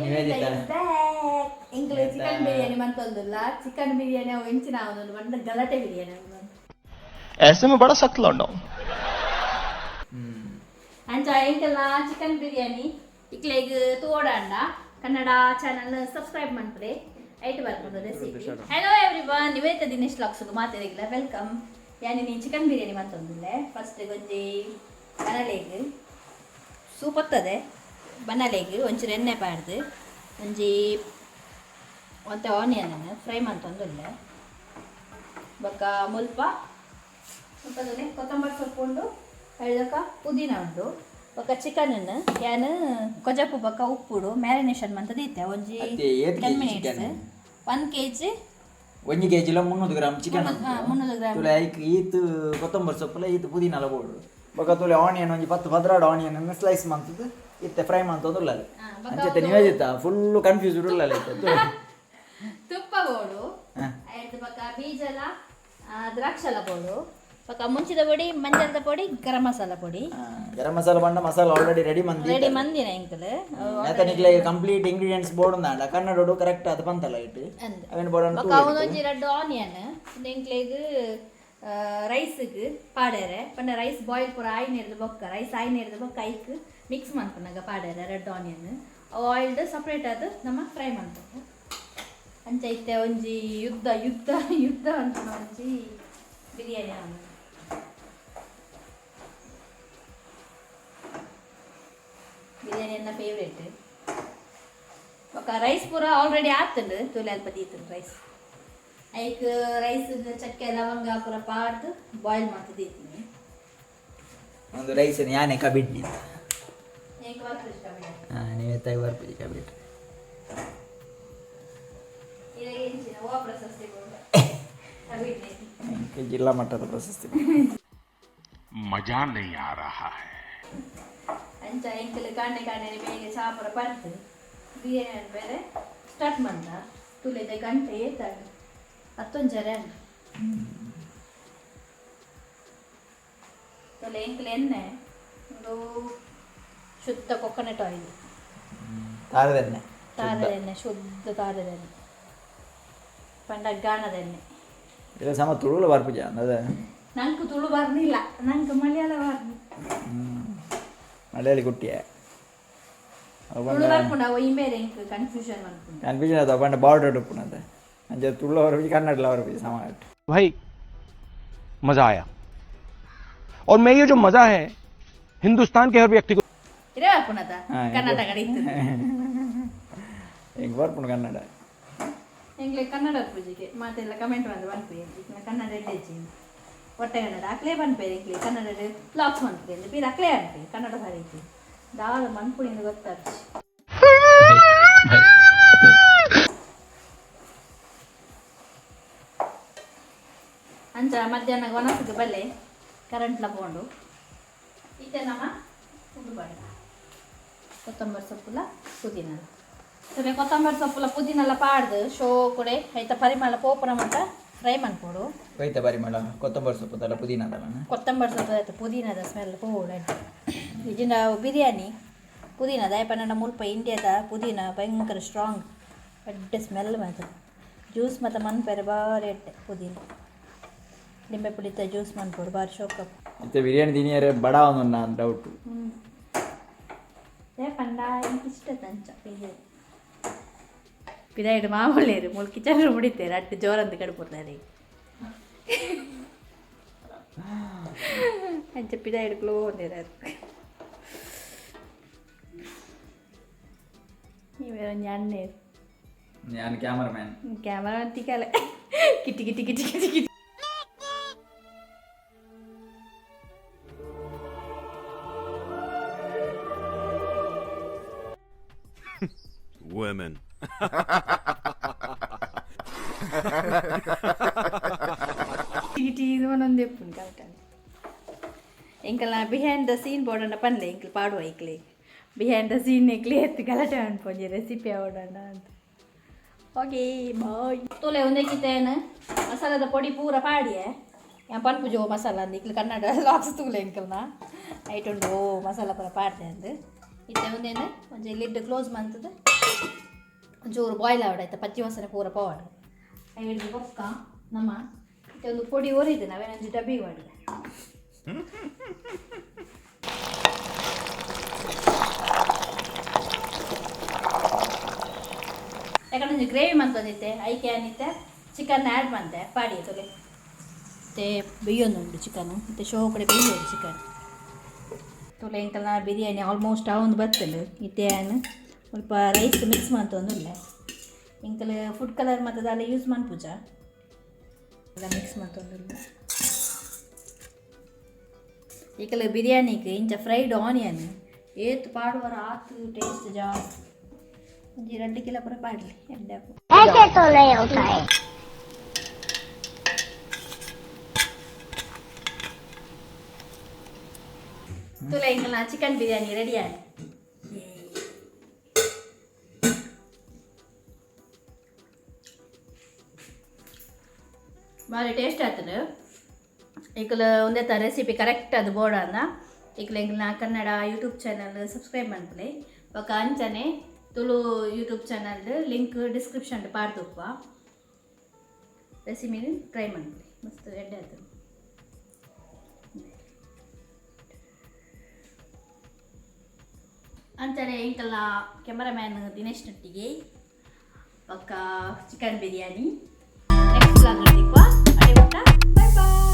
Nivedita. ಎಂಕ್ಲೆ chicken biryani ಮಂತೊಂದುಲ್ಲ. Chicken biryani ಅವು ಎಂಚಿನ ಆವೊಂದುಂಡು ಪಂಡ ಗಲಾಟೆ ಬಿರಿಯಾನಿ ಆವೊಂದುಂಡು. ऐसे में बड़ा सख्त लौंडा हूं। ಅಂಚ ಎಂಕಲ್ನ ಚಿಕನ್ ಬಿರಿಯಾನಿ ಇಕ್ಲೆಗ್ ತೋಡಂಡ ಕನ್ನಡ ಚಾನಲ್ ಸಬ್ಸ್ಕ್ರೈಬ್ ಮನ್ಪುಲೆ. ಐಟ್ ಬರ್ಪುಂಡು recipe. Hello everyone, Nivedita Dinesh vlogs ಮಾತೆರೆಗ್ಲ welcome. ಯಾನ್ ನೀ ಚಿಕನ್ ಬಿರಿಯಾನಿ ಮಂತೊಂದುಲ್ಲೆ. ಫಸ್ಟ್ ಒಂಜಿ ಬನಲೆಗ್ ಸೂಪತ್ತದೆ. ಬನಲೆಗ್ ಒಂಚೂರು ಎಣ್ಣೆ ಪಾಡ್ದು ಒಂಜಿ ಒಂತೆ ಆನಿಯನ್ ಫ್ರೈ ಮಂತೊಂದುಲ್ಲೆ. ಬೊಕ್ಕ ಮುಲ್ಪ ಮುಲ್ಪದನೆ ಕೊತ್ತಂಬರಿ ಸೊಪ್ಪು ಉಂಡು, ಐದಕ್ಕ ಪುದೀನ ಉಂಡು. ಬೊಕ್ಕ ಚಿಕನ್ ಯಾನ್ ಕೊಜಪು ಬೊಕ್ಕ ಉಪ್ಪುಡು ಮ್ಯಾರಿನೇಷನ್ ಮಂತ ದೀತೆ ಒಂಜಿ ಅತ್ತೆ ಏತ್ ten kg minutes. chicken? 1 KG. 1 ಕೆಜಿಲ 300 gram chicken. 300 gram. ತುಲೆ ಐಕ್ ಈತ್ ಕೊತ್ತಂಬರಿ ಸೊಪ್ಪುಲ, ಈತ್ ಪುದೀನಲ ಬೋಡು. ಬೊಕ್ಕ ತುಲೆ ಆನಿಯನ್ ಒಂಜಿ 10 12 ಆನಿಯನ್ ಸ್ಲೈಸ್ ಮಂತದ್ದು ಇತ್ತೆ ಫ್ರೈ ಮಂತೊಂದುಲ್ಲಲ್. ಬೊಕ್ಕ ಅಂಚತೆ ನಿವೇದಿತ ಫುಲ್ ಕನ್ಫ್ಯೂಸ್ ಉಳ್ಳಲ್ಲ ಇತ್ತೆ ತುಲೆ. ತುಪ್ಪ ಬೋಡು. ಐದು ಬೊಕ್ಕ ಬೀಜಲ ದ್ರಾಕ್ಷಲ ಬೋಡು. ಬೊಕ್ಕ ಮುಂಚಿದ ಪೊಡಿ, ಮಂಜಲ್ದ ಪೊಡಿ, ಗರಂ ಮಸಾಲ ಪೊಡಿ. ಗರಂ ಮಸಾಲ ಬಂಡ ಮಸಾಲ ಆಲ್ರೆಡಿ ರೆಡಿ ಮಂದಿ. ರೆಡಿ ಮಂದಿನ ಎಂಕಲ್. ನೇತ ನಿಕ್ಲೆ ಕಂಪ್ಲೀಟ್ ಇಂಗ್ರೀಡಿಯೆಂಟ್ಸ್ ಬೋರ್ಡ್ ಉಂದಾಂಡ ಕನ್ನಡಡು ಕರೆಕ್ಟ್ ಅದು ಬಂತಲ್ಲ ಇಟ್ಟು. ಅಂದ್. ಅವೇನು ಬೋರ್ಡ್. ಬೊಕ್ಕ ಅವನೊಂಜಿ ರಡ್ಡ್ ಆನಿಯನ್ ಎಂಕ್ಲೆಗ್ ರೈಸ್ಗ್ ಪಾಡೆರೆ ಪಂಡ ರೈಸ್ ಬಾಯ್ಲ್ ಪೂರ ಆಯ್ನೆರ್ದು ಬೊಕ್ಕ, ರೈಸ್ ಆಯ್ನೆರ್ದು ಬೊಕ್ಕ ಐಕ್ ಮಿಕ್ಸ್ ಮನ್ಪುನಗ ಪಾಡೆರೆ ರೆಡ್ ಆನಿಯನ್. ಅವು ಆಯಿಲ್ಡ್ ಸಪ್ರೇಟ್ ಆದ್ ನಮ ಫ್ರೈ ಮನ್ಪೊಡು. ಅಂಚ ಇತ್ತೆ ಒಂಜಿ ಯುದ್ಧ ಯುದ್ಧ ಯುದ್ಧ ಅನ್ಪುನ ಒಂಜಿ ಬಿರಿಯಾನಿ ಆವೊಂದು. ಬಿರಿಯಾನಿ ಎನ್ನ ಫೇವ್ರೇಟ್. ಬೊಕ್ಕ ರೈಸ್ ಪೂರ ಆಲ್ರೆಡಿ ಆತುಂಡು. ತೂಲೆ, ಅಲ್ಪ ದೀತುಂಡು ರೈಸ್. ಐಕ್ ರೈಸ್ ಚಕ್ಕೆ ಲವಂಗ ಪೂರ ಪಾಡ್ದು ಬಾಯ್ಲ್ ಮಂತ್ ದೀತೀನಿ. ಒಂದು ರೈಸ್ ಯಾನೆ ಕಬಿಡ್ನಿ. ಎಂಕ್ ಬರ್ಪುಜಿ ಕಬಿಡ. ಹಾಂ, ನೀವೇ ಬರ್ಪುಜಿ ಕಬಿಡ್. ಇರೆಗ್ ಎಂಚಿನ ಓ ಪ್ರಶಸ್ತಿ ಬೋಡ ಕಬಿಡ್ನಿ? ಜಿಲ್ಲಾ ಮಟ್ಟದ ಪ್ರಶಸ್ತಿ. मजा नहीं आ रहा है। ಅಂಚ ಎಂಕಲ್ ಕಾಂಡೆ ಕಾಂಡೆ ಬೇಗ ಚಾ ಪೂರ ಪರ್ದು ಬಿರಿಯಾನಿ ಬೇರೆ ಸ್ಟಾರ್ಟ್ ಮಂತ. ತುಲೆದ ಗಂಟೆ ಏತಾಂಡ್? ಹತ್ತೊಂಜರೆ ಅಂಡ್. ತುಲೆ ಎಂಕಲ್ ಎಣ್ಣೆ ಒಂದು ಶುದ್ಧ ಕೊಕೊನಟ್ ಆಯಿಲ್. ತಾರದೆಣ್ಣೆ. ತಾರದ ಎಣ್ಣೆ, ಶುದ್ಧ ತಾರದ ಎಣ್ಣೆ ಪಂಡ ಗಾಣದ ಎಣ್ಣೆ. ಇಲ್ಲ ಸಮ ತುಳುಲ ಬರ್ಪುಜ ಅದೇ. ನಂಗೆ ತುಳು ಬರ್ನಿಲ್ಲ, ನಂಗೆ ಮಲಯಾಳ ಬರ್ನಿ. ಮಲಯಾಳಿ ಕುಟ್ಟಿಯ. ತುಳು ಬರ್ಪುಂಡು, ಅವು ಇಂಬೇರೆ ಎಂಕ್ ಕನ್ಫ್ಯೂಷನ್ ಮನ್ಪುಂಡು. ಕನ್ಫ್ಯೂಷನ್ ಆತ ಪಂಡ ಬಾರ್ಡರ್ ಉಪ್ಪುನದ. ಅಂಚ ತುಳು ಬರ್ಪುಜಿ, ಕನ್ನಡಲ ಬರ್ಪುಜಿ ಸಮ. भाई, मजा आया और मैं ये जो मजा है हिंदुस्तान के हर व्यक्ति को ಇರೇ ಬರ್ಪುಂಡತ. ಹಾ, ಕರ್ನಾಟಕ ಇತ್ತು. ಎಂಕ್ ಬರ್ಪುಂಡು ಕನ್ನಡ. ಎಂಗ್ಲೆ ಕನ್ನಡ ಪೂಜೆಗೆ ಮಾತೆಲ್ಲ ಕಮೆಂಟ್ ಬಂದು ಪನ್ಪೆ, ಇತ್ನ ಕನ್ನಡ ಎಡ್ಡೆಜ್ಜಿ, ಒಟ್ಟೆ ಕನ್ನಡ ಅಕ್ಲೇ ಪನ್ಪೆ. ಎಂಕ್ಲೆ ಕನ್ನಡ ವ್ಲಾಗ್ಸ್ ಮನ್ಪೆ ಅಂದ್ ಪೀರ ಅಕ್ಲೇ ಅನ್ಪೆ. ಕನ್ನಡ ಸಾರಿ ಐತಿ ದಾದ ಮನ್ಪುಣಿಂದ ಗೊತ್ತಾಗ್ಜಿ. ಅಂಚ ಮಧ್ಯಾಹ್ನ ಒಣಸಿಗೆ ಬಲ್ಲೆ ಕರೆಂಟ್ಲ ಪೋಂಡು. ಇತ್ತೆ ನಮ್ಮ ಉಂದು ಪಾಡ ಕೊತ್ತಂಬರಿ ಸೊಪ್ಪುಲ ಪುದೀನ. ಸರಿ, ಕೊತ್ತಂಬರಿ ಸೊಪ್ಪುಲ ಪುದೀನೆಲ್ಲ ಪಾಡ್ದು ಶೋ ಕೊಡೆ ಐತ ಪರಿಮಳ ಪೋಪುನ ಮಟ್ಟ ಫ್ರೈ ಮನ್ಪೊಡು. ಹೋಯ್ತ ಪರಿಮಳ ಕೊತ್ತಂಬರಿ ಸೊಪ್ಪು ತಲ ಪುದೀನ ತಲನ? ಕೊತ್ತಂಬರಿ ಸೊಪ್ಪು ಆಯ್ತು, ಪುದೀನದ ಸ್ಮೆಲ್ ಪೋಡು. ಇಜಿಂಡ ಬಿರಿಯಾನಿ ಪುದೀನ ದಾಯ ಪನ್ನಡ ಮುಲ್ಪ ಇಂಡಿಯಾದ ಪುದೀನ ಭಯಂಕರ ಸ್ಟ್ರಾಂಗ್, ಎಡ್ಡೆ ಸ್ಮೆಲ್ ಮಾತ್ರ. ಜ್ಯೂಸ್ ಮತ್ತು ಮನ್ಪೆರೆ ಬಾರಿ ಎಡ್ಡೆ. ಪುದೀನ ಲಿಂಬೆ ಪುಳಿತ ಜ್ಯೂಸ್ ಮನ್ಪೊಡು, ಬಾರಿ ಶೋಕಪ್. ಇತ್ತೆ ಬಿರಿಯಾನಿ ತಿನಿಯರೆ ಬಡ ಒಂದು ನಾನು ಡೌಟ್. ಏ ಪಂಡ ಇಂಕ್ ಇಷ್ಟ ತಂಚ ಬಿರಿಯಾನಿ. ಪಿದಾಯಿಡು ಮಾಮೂಲೇರು ಮುಲ್ ಕಿಚನ್ ಮುಡಿತೇರು ಅಟ್ಟು ಜೋರಂತ ಕಡುಪುರ್ತಾರೆ. ಅಂಚ ಪಿದಾಯಿಡು ಕ್ಲೋ ಒಂದಿರಾರು. ನೀವೇರ ಅಣ್ಣೇರು. ഞാൻ ಕ್ಯಾಮರಾಮ್ಯಾನ್. ಕ್ಯಾಮರಾ ಅಂತಿಕಲೆ ಕಿಟಿ ಕಿಟಿ ಕಿಟಿ ಕಿಟಿ ಕಿಟಿ. Women. ಕಿಟಿ ಇದು ಒಂದೊಂದು ಎಪ್ಪುಂಡು ಕರೆಕ್ಟ್. ಎಂಕಲ್ನ ಬಿಹೈಂಡ್ the scene ಬೋಡಂಡ ಪನ್ಲೆ, ಎಂಕಲ್ ಪಾಡುವ ಐಕ್ಲೆ ಬಿಹೈಂಡ್ the scene. ಎಂಕ್ಲೆ ಎತ್ತು ಗಲಾಟೆ ಅನ್ಪೊಂಜಿ ರೆಸಿಪಿ ಅವಡಂಡ ಅಂತ. Okay, boy. ತೋಲೆ ಒಂದೇಕಿತ್ತೇನು ಮಸಾಲದ ಪೊಡಿ ಪೂರ ಪಾಡಿಯೆ. ಯಾನ್ ಪನ್ಪುಜೋ ಮಸಾಲ ಅಂದ್. ಇಕ್ಲು ಕನ್ನಡ ಲಾಕ್ಸ್ ತೂಲೆ ಎಂಕಲ್ನ ಐಟ್ ಉಂಡು. ಓ ಮಸಾಲ ಪೂರ ಪಾಡ್ದೆ ಅಂದ್. ಇತ್ತೆ ಒಂದೇನು ಒಂಜಿ ಲಿಡ್ ಕ್ಲೋಸ್ ಮಂತದ. ಒಂಚೂರು ಬಾಯ್ಲ್ ಆವಡ ಆಯ್ತಾ, ಪಚ್ಚಿ ವಾಸನೆ ಪೂರ ಪವಾಡ. ಐದು ಬೊಕ್ಕ ನಮ್ಮ ಇತ್ತೆ ಒಂದು ಪೊಡಿ ಒರಿದೆ, ನಾವೇನೊಂಜಿ ಡಬ್ಬಿಗೆ ಮಾಡಿದೆ. ಯಾಕಂದ್ರೆ ಒಂಜಿ ಗ್ರೇವಿ ಮಂತೊಂದಿತ್ತೆ, ಐಕೆ ಏನಿತ್ತೆ ಚಿಕನ್ ಆ್ಯಡ್ ಮಂತೆ ಪಾಡಿ ತೊಲೆ. ಮತ್ತೆ ಬೇಯೊಂದುಂಡು ಚಿಕನ್, ಮತ್ತು ಶೋ ಕಡೆ ಬೇಯೋದು ಚಿಕನ್. ತುಲೆ ಎಂಕಲ್ನ ಬಿರಿಯಾನಿ ಆಲ್ಮೋಸ್ಟ್ ಆವೊಂದು ಬರ್ತದೆ. ಇತ್ತೆ ಏನು ಸ್ವಲ್ಪ ರೈಸ್ ಮಿಕ್ಸ್ ಮಂತೊಂದುಲ್ಲೆ. ಎಂಕಲ್ ಫುಡ್ ಕಲರ್ ಮತ್ತು ದಾಲ ಯೂಸ್ ಮನ್ಪುಜ, ಎಲ್ಲ ಮಿಕ್ಸ್ ಮಂತೊಂದುಲ್ಲೆ. ಈಕಲ ಬಿರಿಯಾನಿಗೆ ಇಂಚ ಫ್ರೈಡ್ ಆನಿಯನ್ ಏತ್ ಪಾಡುವರ ಆತು ಟೇಸ್ಟ್ ಜಾಸ್ತಿ. ಒಂಜಿ 2 ಕಿಲೋ ಪೂರ ಪಾಡ್ಲಿ ಎಡ್ಡೆ. ऐसे तो नहीं होता है। ತುಲೆ ಎಂಕಲ್ನ ಚಿಕನ್ ಬಿರಿಯಾನಿ ರೆಡಿ ಆಯ್ತು. ಭಾರಿ ಟೇಸ್ಟ್ ಆಗ್ತದೆ. ಈಕಲ ಒಂದೇ ತರ ರೆಸಿಪಿ ಕರೆಕ್ಟ್ ಅದು ಬೋಡಾಂದ. ಈಕಲ ಎಂಕಲ್ನ ಕನ್ನಡ ಯೂಟ್ಯೂಬ್ ಚಾನಲ್ ಸಬ್ಸ್ಕ್ರೈಬ್ ಮನ್ಪುಲೆ. ಬೊಕ ಅಂಚನೆ Tulu YouTube channel link description ಪಾಡ್ದುಪ್ಪ. ರೆಸಿಪಿ ಟ್ರೈ ಮನ್ಪುಲೆ, ಮಸ್ತ್ ಎಡ್ಡೆ ಆಯ್ತು. ಅಂಚನೆ ಎಂಕಲ್ನ ಕೆಮರಾಮ್ಯಾನ್ ದಿನೇಶ್ ನಟ್ಟಿಗೆ ಬೊಕ್ಕ ಚಿಕನ್ ಬಿರಿಯಾನಿ. ನೆಕ್ಸ್ಟ್ ವ್ಲಾಗ್ ತಿಕ್ವ. ಅಡೆ ಬೈ ಬಾಯ್.